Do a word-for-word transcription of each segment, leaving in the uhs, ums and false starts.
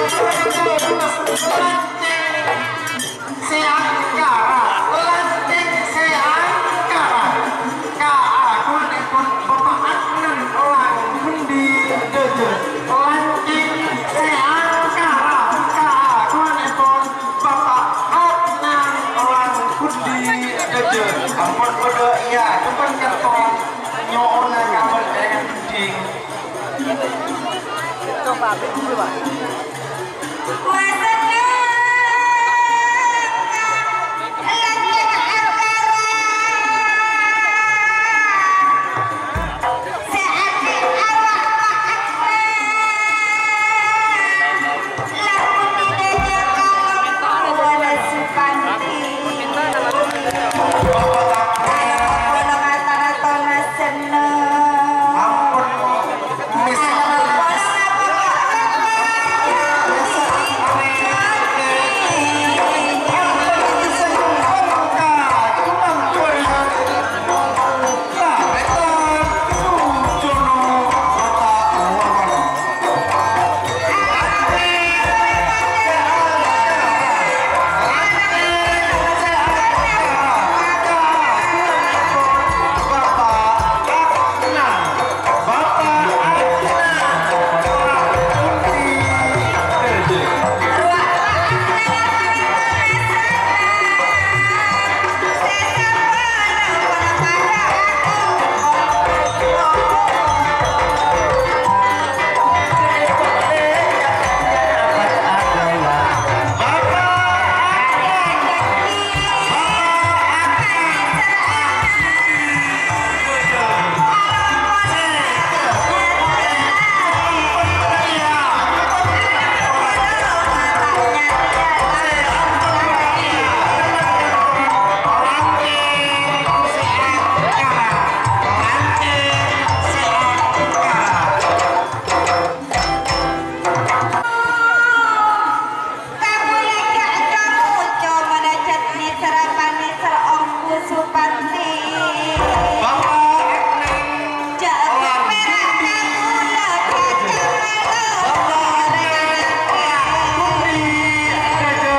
Sè angkara, lantèng sè angkara. Kaagunganèpon Bapa' Adnan Langgundi Dâjâ. Lantèng sè angkara, kaagunganèpon Bapa' Adnan Langgundi Dâjâ. Ampon bâdâ, iyâ, coma nyèntor nyo'ona nyabâ' è dinding. Kaulâ jhâ' co-ngoco manajat nèsèra panèsèr ongghu Supanti. Jhâ' pèra' kaulâ jhâ' cemèlo orèng ana'na.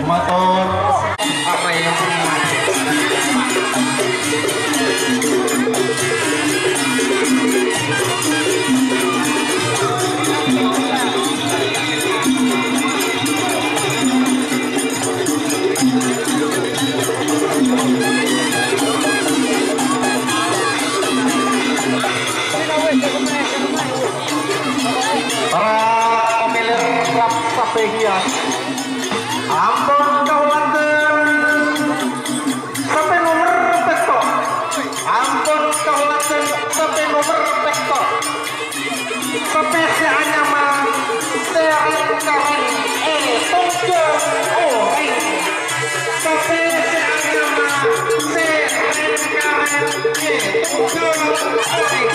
Mator. Para pamiler klub sapè kèya. Ampon kaulâ ajhâr sapè nomer pètto'. Ampon kaulâ ajhâr sapè nomer pètto'. Sapè sè anyama Sè Rèng-Karèng è Tonjhâng Orèng. Sapè sè anyama Sè Rèng-Karèng è Tonjhâng Orèng.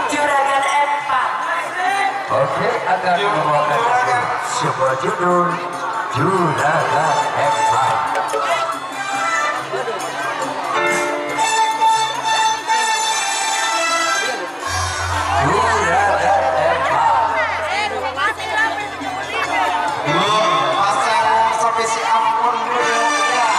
Juragan Empang. Oke, akan membawakan lagu sebuah judul Juragan Empang. Juragan Empang. Wah, pasang sampai si ampun, bro. Ya.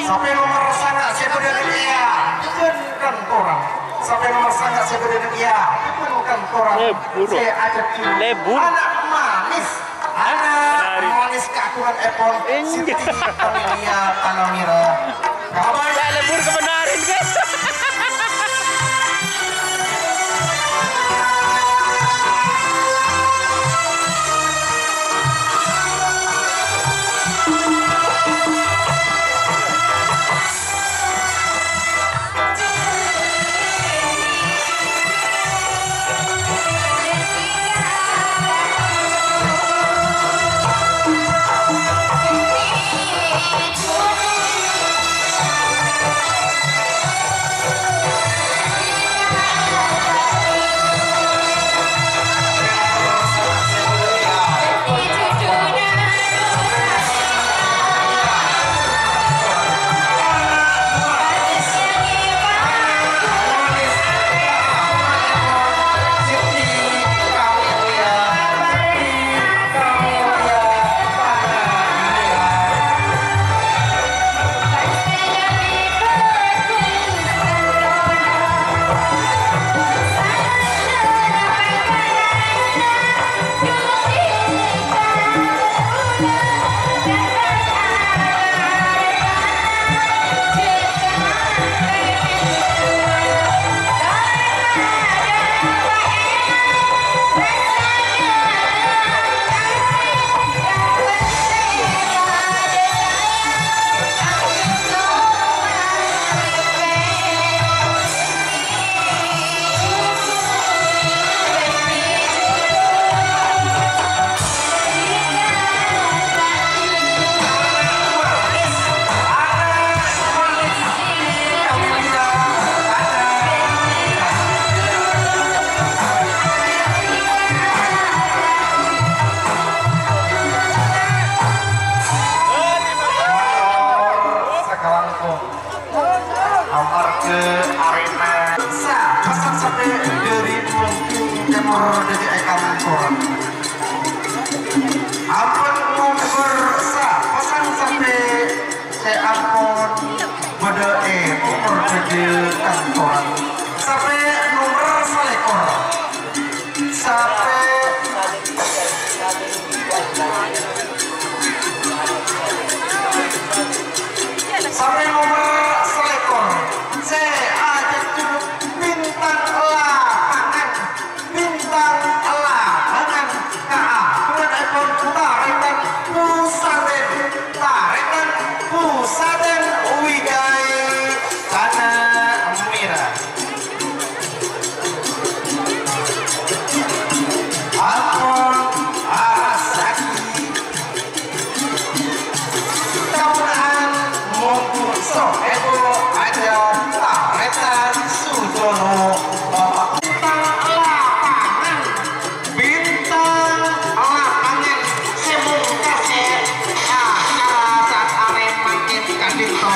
Sampai nomor sanga' sè bâdâ neng iyâ, bhunten torang. Sampai nomor sanga' sè bâdâ neng iyâ, bhunten torang. Lebur. Sè ajâghi Lebur. Ana' manis. Ana' Menari. Manis kaagungan èpon Inggih. Siti Amelia Tanamira. Kabar. Ya, Lebur kebenaran, guys. Dhâddhi è kantoran. Ampon ngompor sa-, pesan sampè' sè ampon bâdâ è pokor dhâddhi kantoran. Sampè' nomer salèkor. Sampè', sampè' nomer salèkor. Sè ajhâk jhuluk bintang lapangan. Bintang lapangan kaagunganèpon tarètan Pusadèn, tarètan Pusadèn Wijaya Tanah Merah. Ampon arassaaghi Kaula'an mongghu so èbhu ajhâr tarètan Sujono Bapa'. Bintang lapangan, bintang lapangan sè mongkasè acara saat arè mangkèn ka'dinto.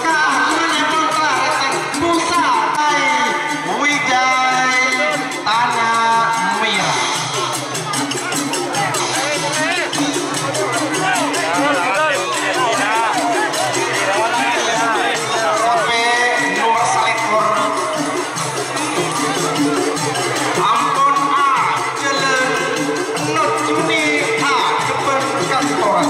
Kaula'an tarètan Pusadèn Wijaya Tanah Merah. Sampè' nomer salèkor. Ampon ajhâlân nojjhuni ajhebbhân kantoran.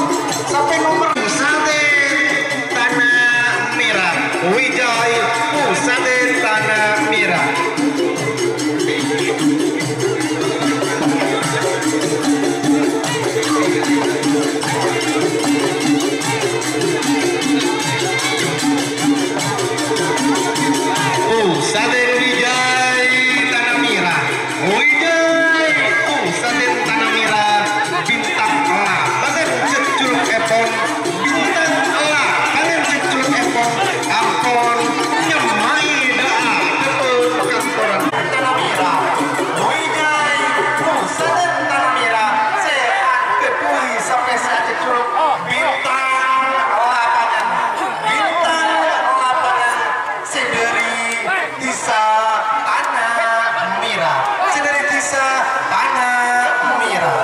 Sampè' nomer Pusadèn Tanah Merah. Wijaya Pusadèn Tanah Merah. Pusadèn Wijaya Tanah Merah. Wijaya Pusadèn Tanah Merah. Bintang lapangan jhâjhulukèpon, bintang lapangan jhâjhulukèpon ampon nyemma'è dâ' adâ' kantoran. Tanah Merah, Wijaya Pusadèn Tanah Merah, sè angghuy sampè' sè ajhâjhuluk bintang lapangan, bintang lapangan. Sè dhâri dhisa Tanah Merah. Sè dhâri dhisa Tanah Merah.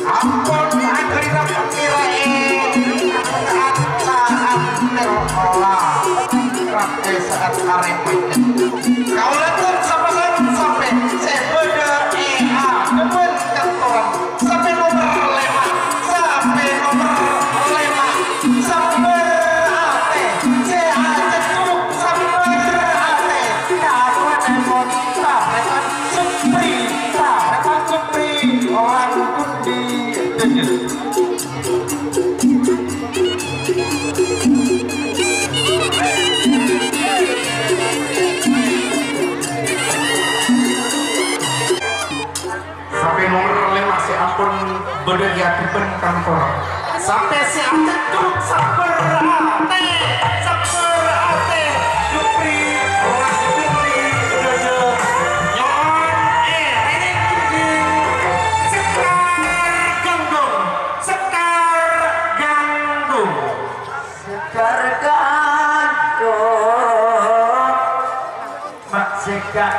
Ampon akhirnya pengkiraan kacaan terpola. Rakyat saat arep. Kaulâ pun sapa-sapa sampè' sè bâdâ è adâbân kantoran. Sampè' nomer lèma' sè ampon bâdâ è adhâbhân kantor. Sampè' sè atekka sabbhâr atè, sabbhâr atè, Jupri, Ras Jupri, Jojok, nyo'on, eh, rèng Jupri, Sekar Ganggung, Sekar Ganggung. Sekar Ganggung, Mak Sekar